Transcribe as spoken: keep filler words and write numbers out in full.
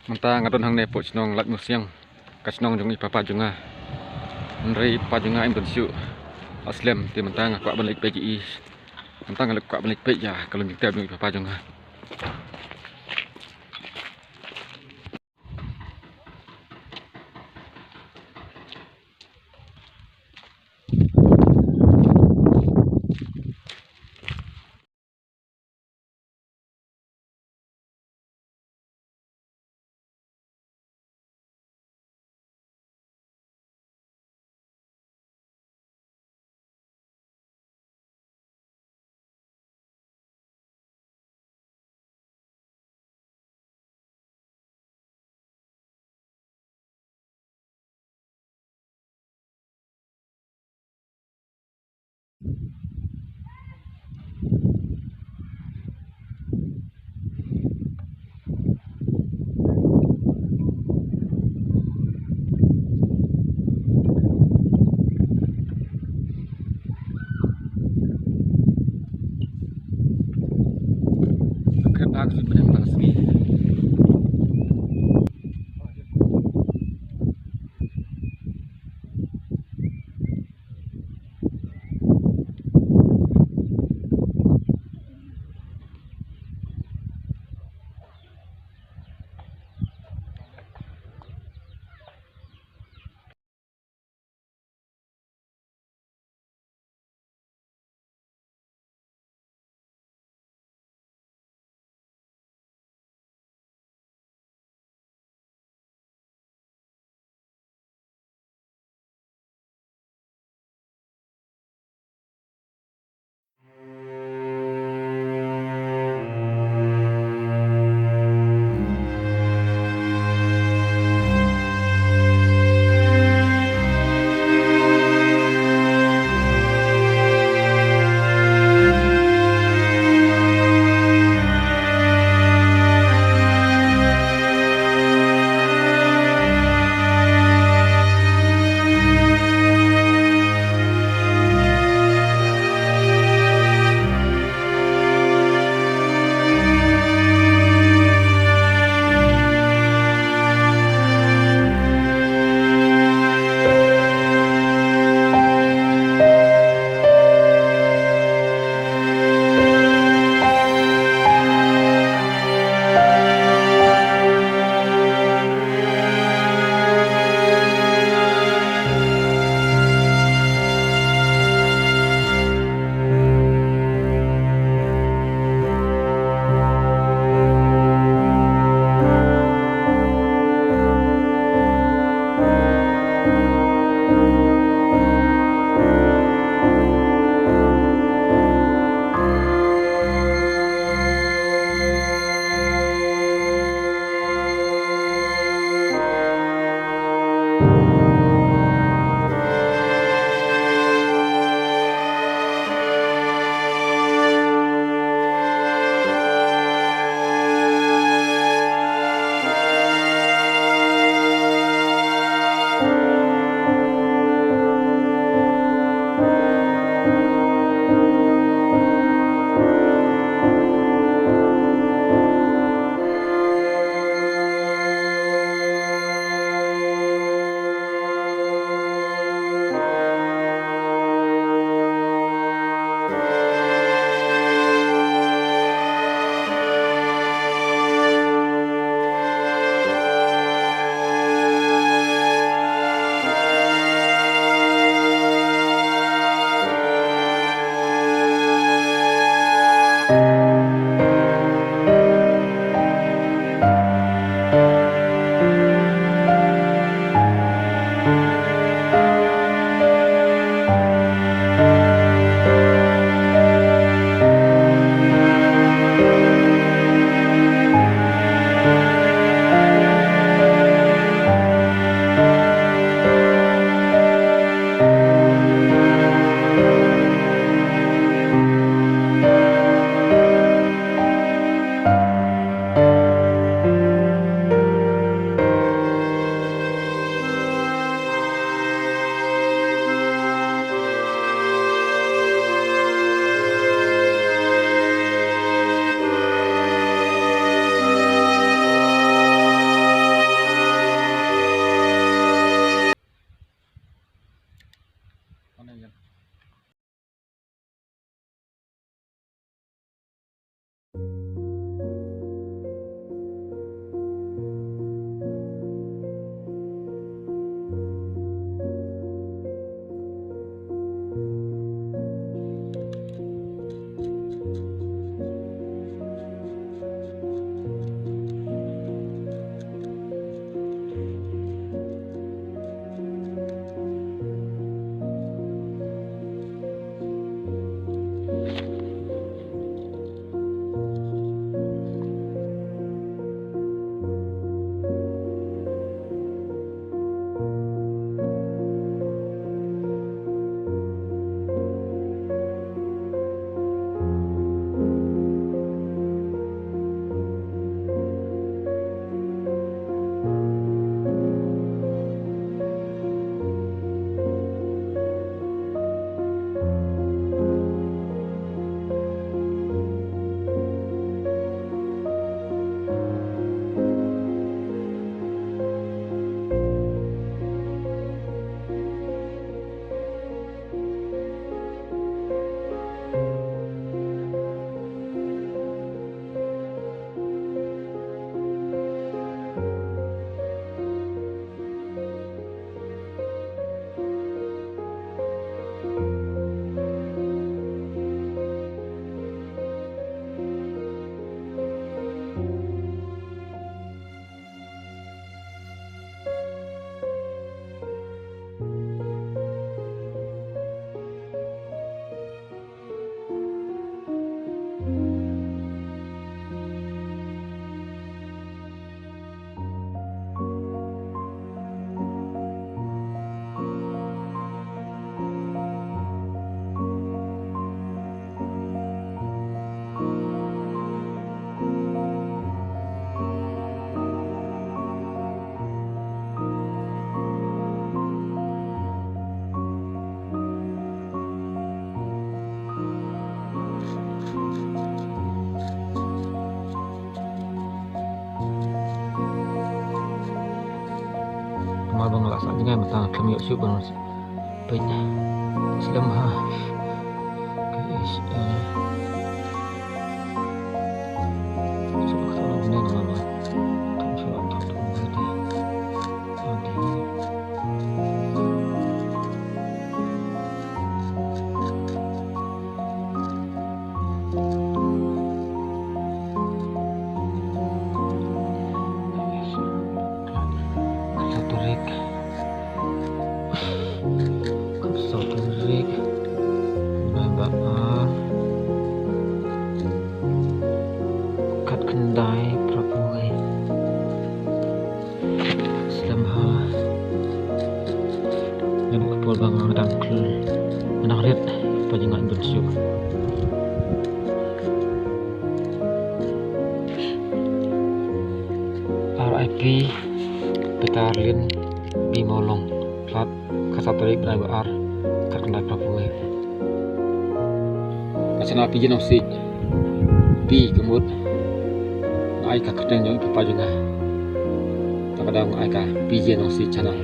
Mynta nga don hangne hapoh shnong Laitumkhrah, ka shnong jong i papa jong nga. Hynrei i papa jong nga im don shuh. Aslem te mynta nga kwah ban leit peit ïa i. Mynta nga leit kwah ban leit peit ïa ka lum jingtep jong i papa jong nga. Namar ba nga la sah jngai mynta nga khlem ïoh shuh ban peit. Slem ha. Ka is, eh. Shuh ka thong ne namar ba. Thong shuh thong thong ne. Thong ne. Khatsan tarik. Khatsan tarik. Bnai ba ar. Khatkhyndai phra phew wei. Slem ha. Ngan buh ka por ba nga dang khlur, nga dang rit pa jingngeit bun shuh. R I P Peter Lin B Mawlong. Khat, khatsan tarik bnai ba ar, khatkhyndai phra phew wei. Ka shna P J Nongsiej. P ka mut. Nga ai ka kyrteng jong i papa jong nga. Te ka daw nga ai ka P J Nongsiej channel.